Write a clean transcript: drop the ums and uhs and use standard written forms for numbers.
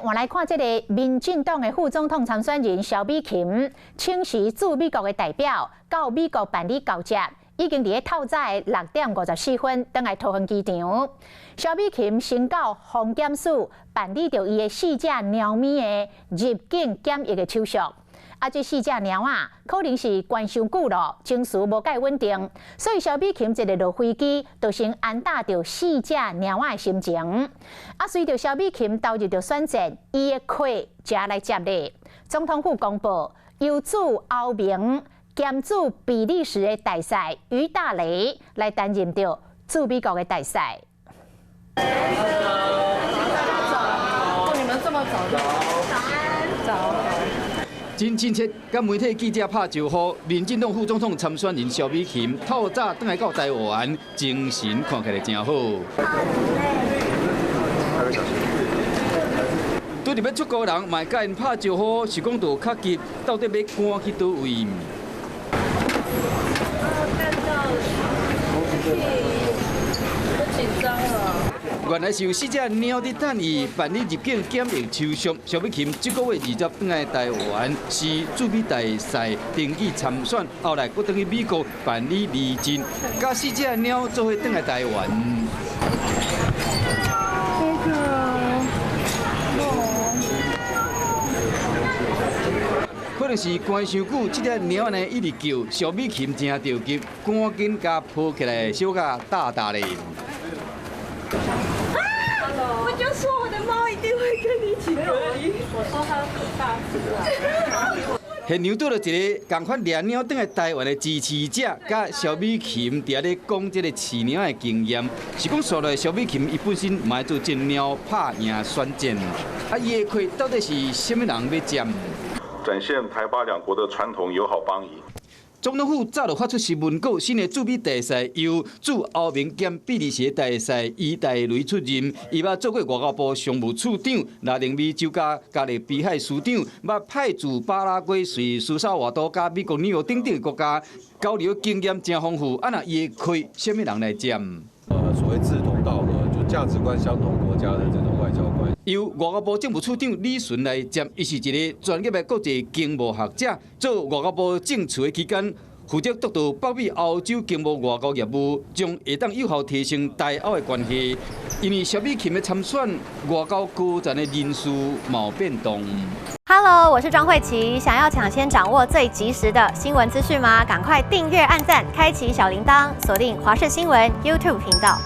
換來看這个民進黨的副總統參選人蕭美琴，請辭駐美國的代表，到美國辦理交接，已經佇咧透早的6點54分，轉來桃園機場。蕭美琴先到防檢署辦理著伊的四隻貓咪的入境檢疫的手續。啊，這四隻貓仔可能是關傷久咯，情緒無蓋穩定，所以蕭美琴一个落飛機，就先安撫著四隻貓仔的心情。啊，隨著蕭美琴投入著選戰，伊的客才來接咧。總統府公布，由駐歐盟兼駐比利時的大使俞大雷來擔任著駐美國的大使。你們這麼早就早安，早。真親切，佮媒體記者拍招呼。民進黨副總統參選人蕭美琴透早轉來到台灣，精神看起來真好。還小心。對佇欲出國人，嘛會佮𪜶拍招呼，是講著較急，到底欲趕去佗位？看到，都緊張了。原來是有四隻貓佇等伊辦理入境檢疫手續。蕭美琴這个月20轉來台灣，是駐美大使登記參選，後來閣轉去美國辦理離任，佮四隻貓做伙轉來台灣。這個，哦，可能是關傷久，這隻貓呢一直叫，蕭美琴真著急，趕緊共抱起來，小可大大咧。我就說我的貓一定會跟你一起隔離。我說它很大隻啊。現場拄著一个仝款掠貓轉來台灣的支持者，佮蕭美琴佇遐咧講這个飼貓的經驗，是講紲來蕭美琴伊本身嘛愛做這貓拍贏選戰，啊，伊的缺到底是啥物人欲接？展現台巴兩國的傳統友好邦誼。總統府早就發出新聞稿，新的駐美大使由駐歐盟兼比利時大使俞大雷出任。伊捌做過外交部商務次長、拉丁美洲佮加勒比海司長，捌派駐巴拉圭、瑞士、薩瓦多、佮美國紐約等等國家，交流經驗真豐富。啊，若伊的缺，啥物人來接？所謂志同道合，就價值觀相同國家的這種外交官。由外交部政務處長李淳來接，伊是一个專業的國際經貿學者，做外交部政次的期間，負責督導北美歐洲經貿外交業務，將會當有效提升台歐的關係。因為蕭美琴的參選，外交高層的人事嘛有變動。 Hello，我是莊慧琪，想要搶先掌握最及時的新聞資訊嗎？趕快訂閱、按讚、開啟小鈴鐺，鎖定華視新聞 YouTube 頻道。